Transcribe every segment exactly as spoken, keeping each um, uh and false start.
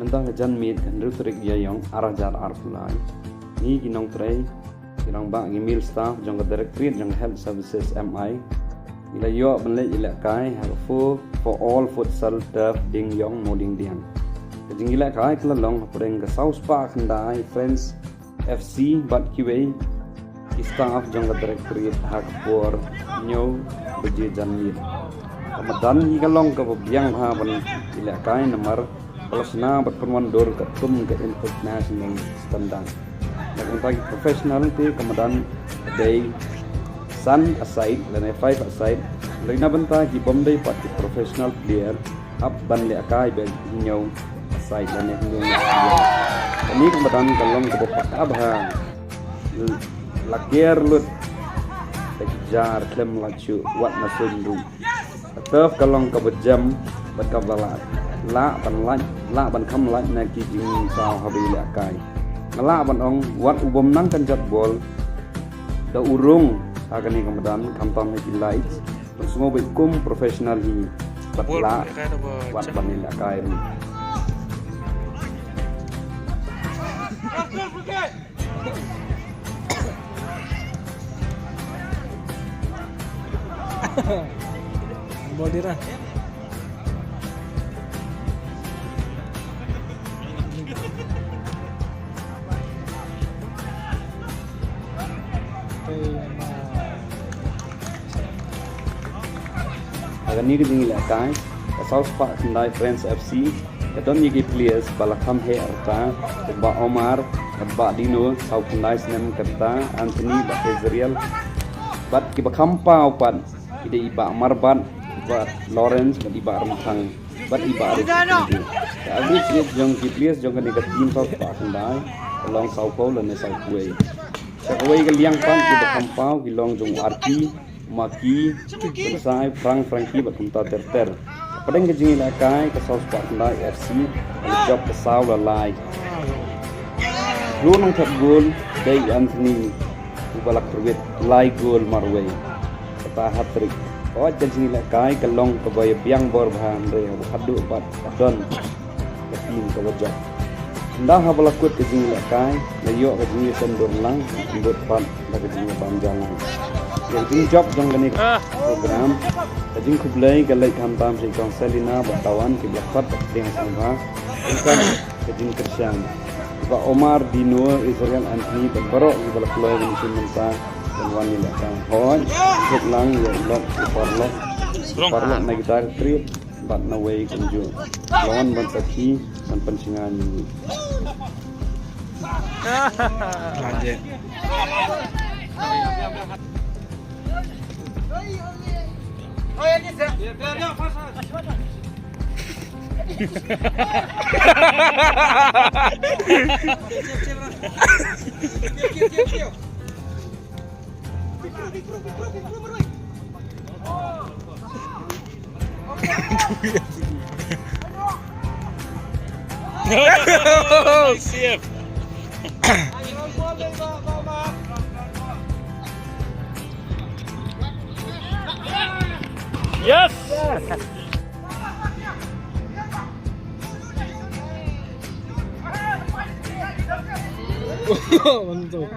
Mynta ka janmiet ka hynriew tarik Ïaïong ar hajar arphew lai, ngi ki nongtrei, ki rangbah, ki male staff jong ka Directorate jong ka Health Services, M I, ngi la ïoh ban leit ïalehkai ha ka four for all futsal turf Dieng Ïong Mawdiengdiang. Ka jingïalehkai ka la long hapdeng ka saw spah khyndai Friends F C bad kiwei ki staff jong ka Directorate ha ka por hynñiew baje janmiet. Ka madan hi ka long kaba biang bha ban ïalehkai namar ka la shna bad pynwandur katkum ka international standard. Na ka bynta ki professional te ka madan ka dei san a side lane five a side. Lei na bynta ki bym dei pat ki professional player hap ban lehkai bad hynñiew a side lane hynñiew a side. Kane ka madan ka long kaba paka bha. La ker lut da ki jar khlem la shu wad na suiñ ruh. Ka turf ka long kaba jem bad kaba lah, lah ban lah, lah ban kham lah na ki jingsaw haba ïalehkai. Nga lah ban ong wat u bym nang kynjat bol da u rung ha kane ka madan khamtam ha ki lights. Ban sngewbha kum professional hi bad lah wat ban ïalehkai ruh. Bol dia dah. Ha kane ka jingïalehkai ka saw spah khyndai Friends F C ka don ïa ki players ba la kham heh rta, u Bah Omar bad Bah Dino, saw khyndai snem ka rta, Anthony bad Israel. Bad kiba kham paw pat ki dei i Bah Marbat, i Bah Lawrence bad i Bah Rymthang bad i Bah Arif. Ka average age jong ki players jong kane ka team saw spah khyndai ka long sawphew lane sawphew wei. Sa kawei ka liang pat kiba kham paw ki long jong u Arki, Maki, Sai, Frank, Frankie bad kumta ter ter. Hapdeng ka jingïalehkai ka saw spah khyndai F C ka la jop ka saw la lai. Ruh nongthep gol dei Anthony uba la kyrwit lai gol marwei. Kata hat-trick. Ka wat ka jingïalehkai ka long kaba ïa biang bor bha hynrei haba khatduh pat ka don ka team kaba jop. Ynda haba la kut ka jingïalehkai la ïoh ka jingïaseng dur lang, bad pat da ka jingïabam ja lang. Ïa ka jingjop jong kane ka program, ka jingkhublei ka leit khamtam sha i Kong Selina bad Tawan kiba la khot da ka pdiang sngewbha. Ka jingkyrshan. Bah Omar, Dino, Israel, Anthony bad baroh kiba la kloi ban shim bynta ban wan ïalehkai. Hooid, khublei lang ïa i lok, i paralok. Paralok na kita ka trip. Bad na wei kumjuh. La wan ban sakhi ban pynsngew ïa ngi. Lanjut. Safe. Yes. Mantap.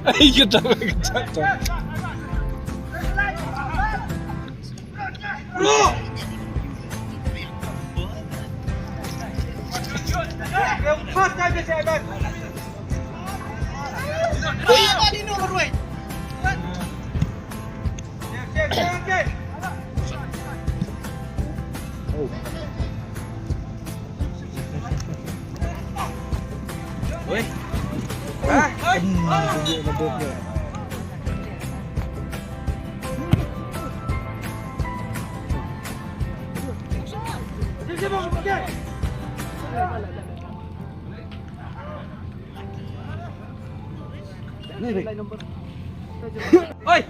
Ai, kita kita. Oi. Ah. Oi.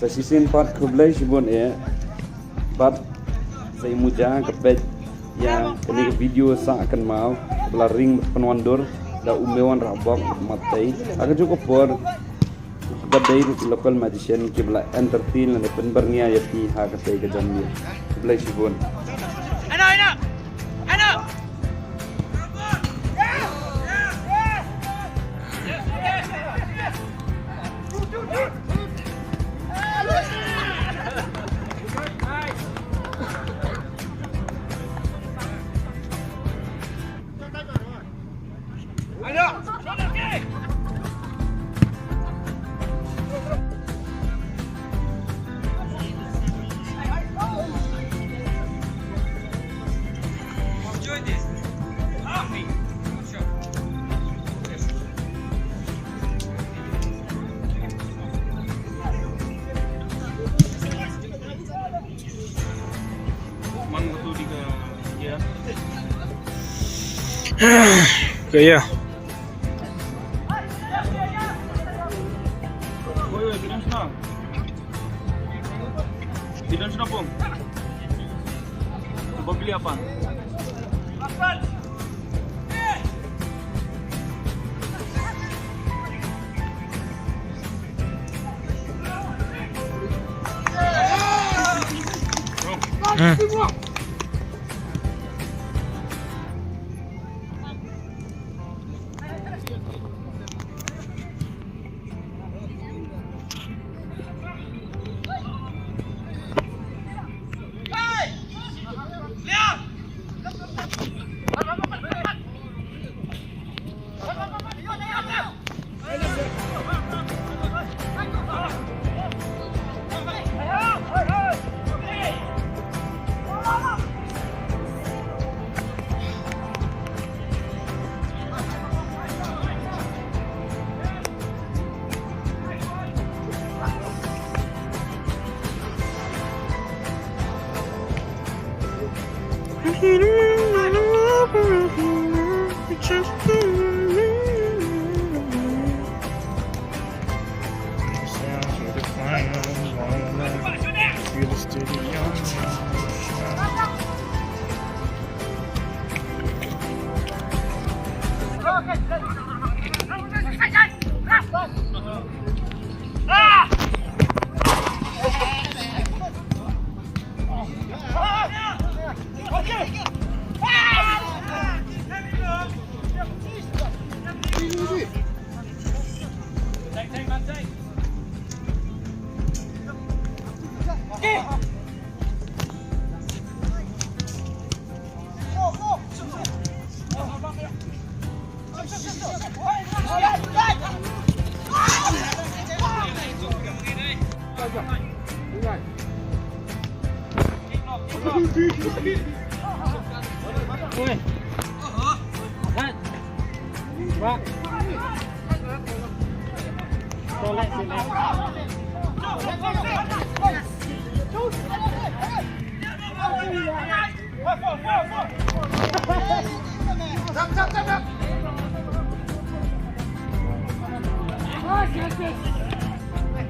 Sa shisien pat khublei shibun eh. Pat sa i muja ka peit ïa kane ka video sa akan mau ba la ring pynwandur da u Mewan Rahbok Matei. Ha kajuh ka por ka dei ruh ki local magician kiba la entertain lane pynbyrngia ïa phi ha katei ka janmiet. Khublei shibun. Kaya. Oi, oi, tidur sana. Tidur sana, Pung. Coba beli apa? Hmm.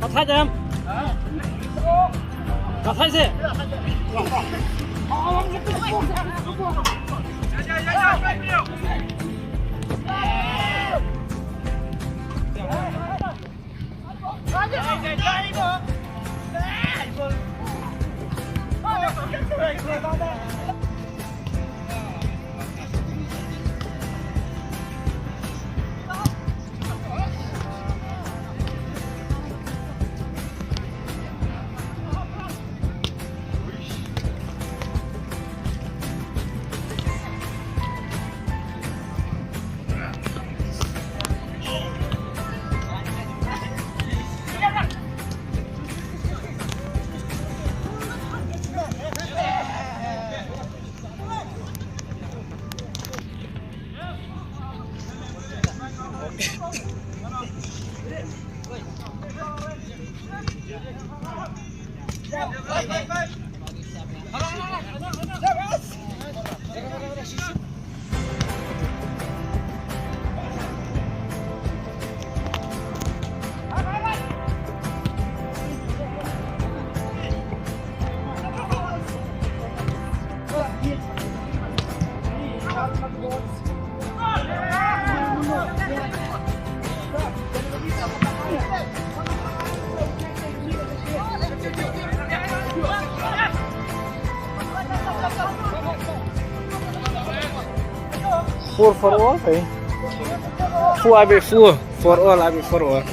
Ka thait em? Ka thait se. Four for all, eh? Four, abi four. For all, abi four all.